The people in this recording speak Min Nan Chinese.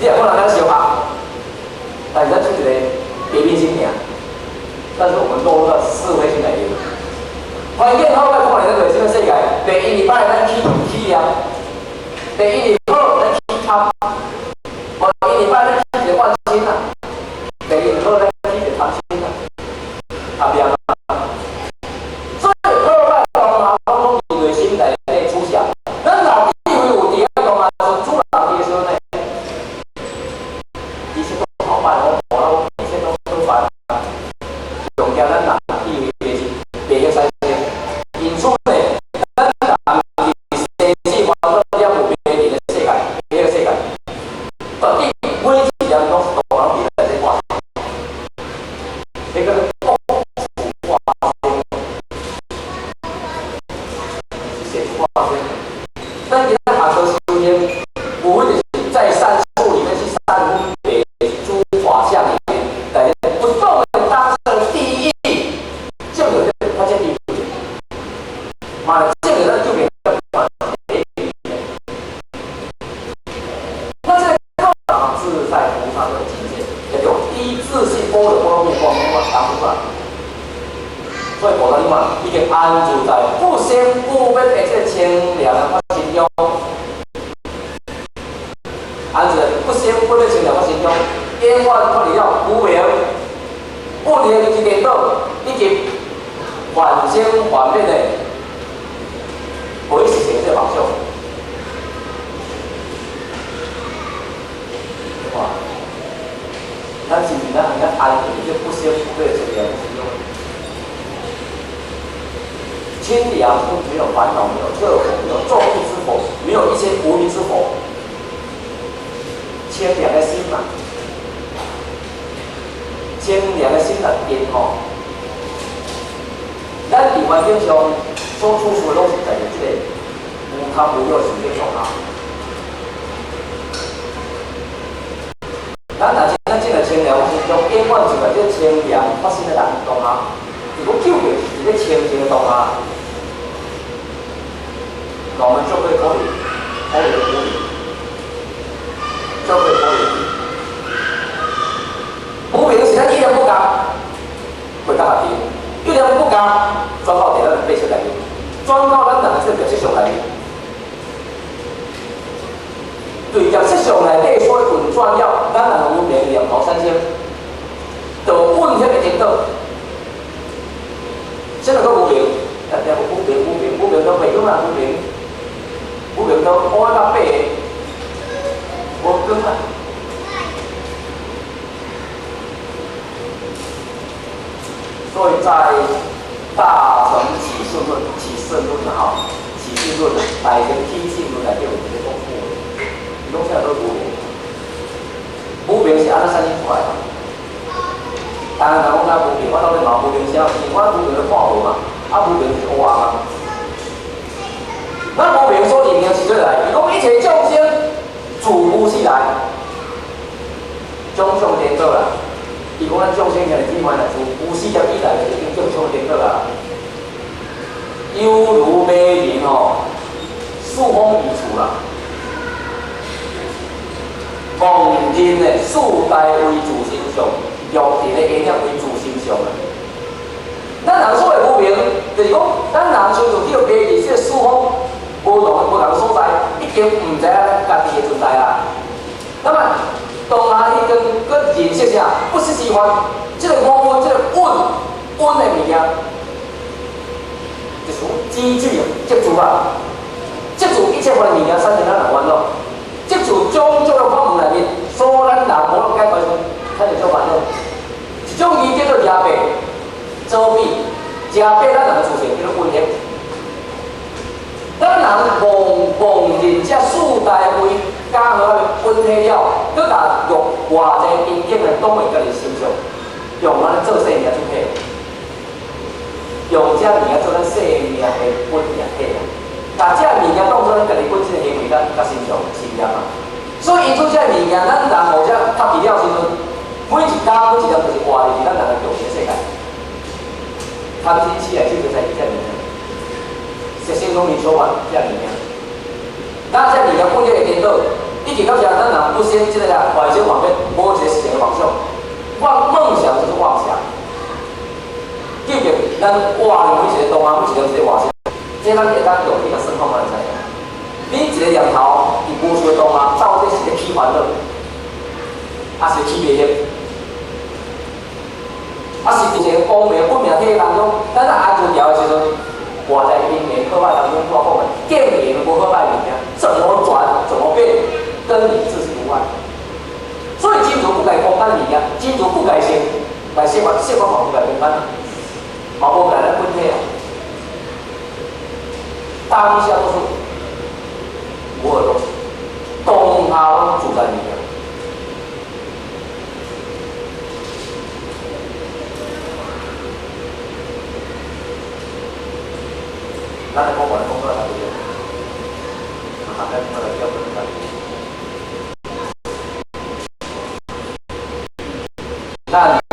你也可能咱相合，但是咱出一个白面心爾，但是我們落入到是非心內面。環境好，咱看見咱內心的世界。第一禮拜咱起起念，第一日好咱起貪，無一禮拜咱起一個怨心啊，第二日好咱起一個貪心啊，貪念啊。所以好歹當下攏總佇內心內底出現。咱若智慧有佇遐當下是主人佇的時陣呢，一切都好辦，我一切都都辦。重點咱人智慧袂是袂曉產生，因此呢，咱人佇生死煩惱了無迷人的世界，這個世界，到底每一念攏是大人佇內底掛。這個惡處掛身，是邪處掛身。咱今仔學道修行，無非就是在善處裡面去善分別諸法相裡面，來不動的當下的第一義，就有這發現第一義。嘛，這個咱就變成那這個自在菩薩的境界，叫做依自性般若波羅蜜光當出來。所以菩薩你看，已經安住在不生不滅的這個清涼的法身中，安住在不生不滅清涼法身中，永遠脫離了無明、不明之顛倒，以及幻生幻滅的無實現這個妄想。哇！咱是毋是咱通安住佇這不生不滅的清涼法身中？清涼都沒有煩惱，沒有熱火，沒有眾意之火，沒有一切無明之火。清涼的心嘛，清涼的心來定吼。咱佇環境上所處處攏是在這個無貪無欲的心境上下。咱若是咱進來清涼心中，永遠就在這清涼發生的人當下，如果究竟是佇咧清淨的當下，我們就會脫離脫離無明，就會脫離無明是咱一念不共，會當下定，一念不共，轉到佇咱的背色內面，轉到咱人的這個業識相內面，對業識相內底所運轉了，咱人的無明念頭產生，就運彼個顛倒，啥物叫無明？咱聽過無明、無明、無明都袂用啊，無明。無明都烏到白，無光啊！所以在大乘起信論、起信論啊，吼，起信論、大乘起信論內底有一個講法，伊講啥都無明，無明是按怎產生出來的？當然，人講啊無明，我到底嘛無明啥？因為我無明都看無嘛，啊無明是烏暗嘛。那無明所認定是做來，伊講一切眾生自無始來，種種顛倒啦。伊講咱眾生兄弟姊妹啦，自無始劫以來就已經種種顛倒啦。猶如迷人吼，四方異處啦。妄認的四大為自身相，欲塵的影影為自身相啦。咱人所謂無明，就是講咱人親像叫迷佇這個四方無同無仝所在，已經毋知影咱家己的存在啦。那麼當下彼陣閣認識啥？不識之法，這個五蘊，這個蘊蘊的物件，就是積聚積聚啊，積聚一切法的物件產生咱人煩惱，積聚種種的法門內面，所咱人無法解決時，產生種煩惱。一種字叫做遮蔽、遮蔽、遮蔽咱人的自性，叫做蘊體。咱人妄妄認這四大為假好蘊體了，閣共欲外在因境來當為家己身上，用咱做生命主體，用這物件做咱生命的本命體啊，共這物件當做咱家己本身的行為，佮身上心念啊。所以因此這物件，咱人或者吸去了時陣，每一工每一念就是活佇咱人的肉身世界，貪嗔痴來就在這物件。色身攏是所緣這物件，咱這物件本質會顛倒，已經到遮，咱人不先這个啦，幻想幻滅，無一個實現的夢想。妄夢想就是妄想。記住，咱活的每一個當下，每一個一個妄想，這咱會當用你來算看看就知影。你一個念頭，佇無數當下，到底是咧起煩惱，抑是起迷惑？抑是佇一個光明本命體當中，咱若安住調的時陣，活在因緣好歹當中，我講的，見緣無好歹物件，怎麼轉怎麼變，跟你自己無關。所以真如不共空間物件，真如不共性，來說法說法嘛不共空間，嘛無共咱本體啊。當下都是無的東西，當下攏自在物件。咱來講完，講到哪裡？啊，咱來叫做啥？咱。